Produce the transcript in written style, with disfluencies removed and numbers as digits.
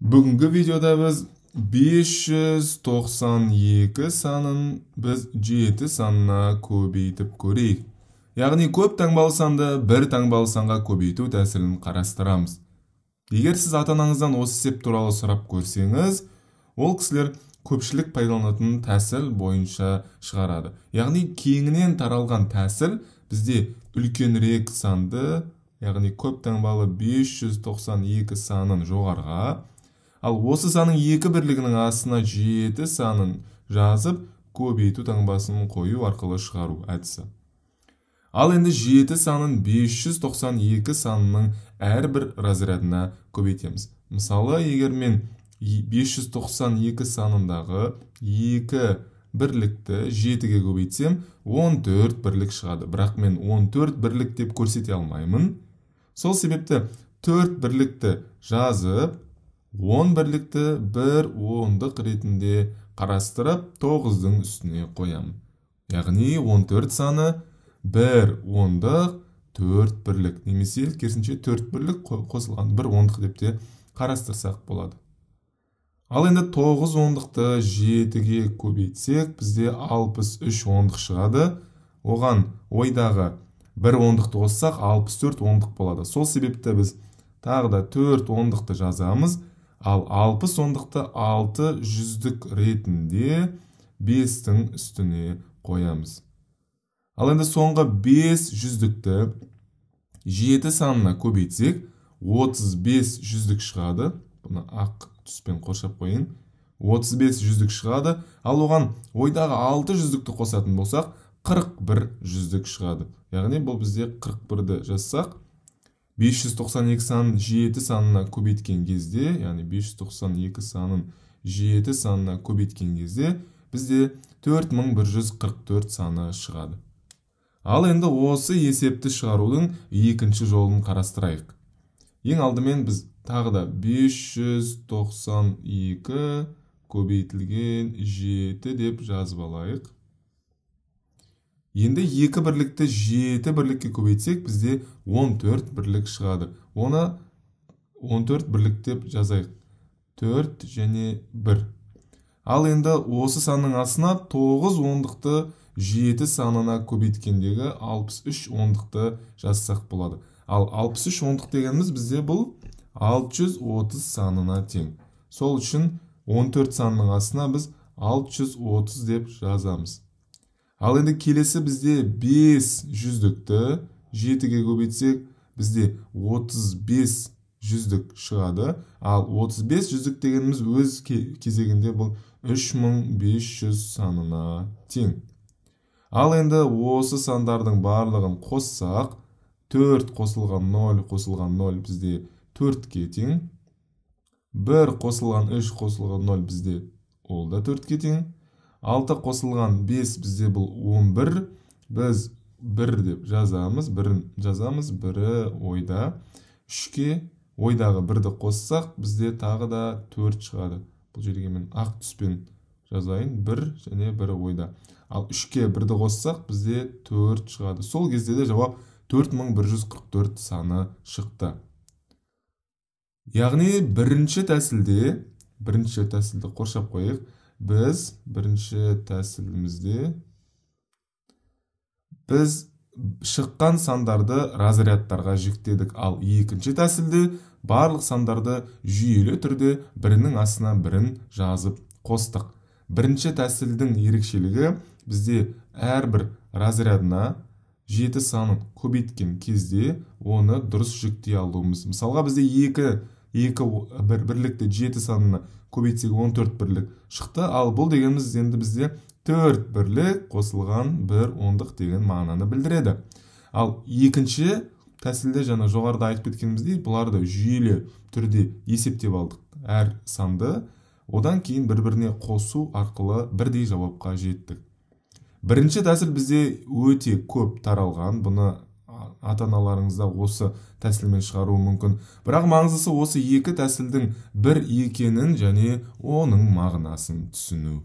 Бүгінгі видеода біз 592 санын біз 7 санына көбейтіп көрейік. Яғни көп таңбалы санды бір таңбалы санға көбейту тәсілін қарастырамыз. Егер сіз ата-анаңыздан осы есеп туралы сұрап көрсеңіз, ол кісілер көпшілік пайдаланатын тәсіл бойынша шығарады. Яғни кеңінен таралған тәсіл бізде үлкенірек санды, яғни көп таңбалы 592 санын жоғарыға, ал осы санның екі бірлігінің астына 7 санын жазып, көбейту таңбасын қою арқылы шығару әдісі. Ал енді 7 санын 592 санының әрбір разрядына көбейтеміз. Мысалы, егер мен 592 санындағы 2 бірлікті 7-ге көбейтсем, 14 бірлік шығады. Бірақ мен 14 бірлік деп көрсете алмаймын. Сол себепті 4 бірлікті жазып, 10 бірлікті бір ондық ретінде қарастырып, 9-дың үстіне қоямын. Яғни 14 саны 1 ондық 4 бірлік, немесе керісінше 4 бірлік қосылған 1 ондық деп те қарастырсақ болады. Ал енді 9 ондықты 7-ге көбейтсек, бізде 63 ондық шығады. Оған ойдағы 1 ондықты қоссақ, 64 ондық болады. Сол себепті біз тағы да 4 ондықты жазамыз. Ал 60 ондықты 6 жүздік ретінде 5-тің үстіне қоямыз. Ал енді соңғы 5 жүздікті 7 санына көбейтсек, 35 жүздік шығады. Бұны ақ түспен қоршап қояйын. 35 жүздік шығады. Ал оған ойдағы 6 жүздікті қосатын болсақ, 41 жүздік шығады. Яғни бұл бізде 41-ді жазсақ, 592 санын 7 санына көбейткен кезде, яғни 592 санын 7 санына көбейткен кезде бізде 4144 саны шығады. Ал енді осы есепті шығарудың екінші жолын қарастырайық. Ең алдымен біз тағы да 592 көбейтілген 7 деп жазып алайық. Енді 2 бірлікті 7 бірлікке көбейтсек, бізде 14 бірлік шығады. Оны 14 бірлік деп жазайық. 4 және 1. Ал енді осы санның астына 9 ондықты 7 санына көбейткендегі 63 ондықты жазсақ болады. Ал 63 ондық дегеніміз бізде бұл 630 санына тең. Сол үшін 14 санның астына біз 630 деп жазамыз. Ал енді келесі бізде 5 жүздікті 7-ге көбейтсек, бізде 35 жүздік шығады. Ал 35 жүздік дегеніміз өз кезегінде бұл 3500 санына тең. Ал енді осы сандардың барлығын қоссақ, 4 қосылған 0 қосылған 0 бізде 4-ке тең. 1 қосылған 3 қосылған 0 бізде ол да 4-ке тең. 6 қосылған 5 бізде бұл 11. Біз 1 деп жазамыз, 1-ін жазамыз, 1-і ойда. 3-ке ойдағы 1-ді қоссақ, бізде тағы да 4 шығады. Бұл жерге мен ақ түспен жазайын, 1 және 1 ойда. Ал 3-ке 1-ді қоссақ, бізде 4 шығады. Сол кезде де жауап 4144 саны шықты. Яғни бірінші тәсілді қоршап қояйық. Біз бірінші тәсілімізде біз шыққан сандарды разрядтарға жіктедік. Ал екінші тәсілде барлық сандарды жүйелі түрде бірінің астына бірін жазып қостық. Бірінші тәсілдің ерекшелігі бізде әрбір разрядына 7 санын көбейткен кезде оны дұрыс жіктей алуымыз. Мысалға бізде 2 бірлікті 7 санына көбейтсек 14 бірлік шықты. Ал бұл дегеніміз енді бізде 4 бірлік қосылған 1 ондық деген мағынаны білдіреді. Ал екінші тәсілде жаңа жоғарыда айтып кеткеніміздей, бұларды жүйелі түрде есептеп алдық әр санды. Одан кейін бір-біріне қосу арқылы бірдей жауапқа жеттік. Бірінші тәсіл бізде өте көп таралған. Бұны ата-аналарыңызда осы тәсілмен шығаруы мүмкін. Бірақ маңыздысы осы екі тәсілдің бір екенін және оның мағынасын түсіну.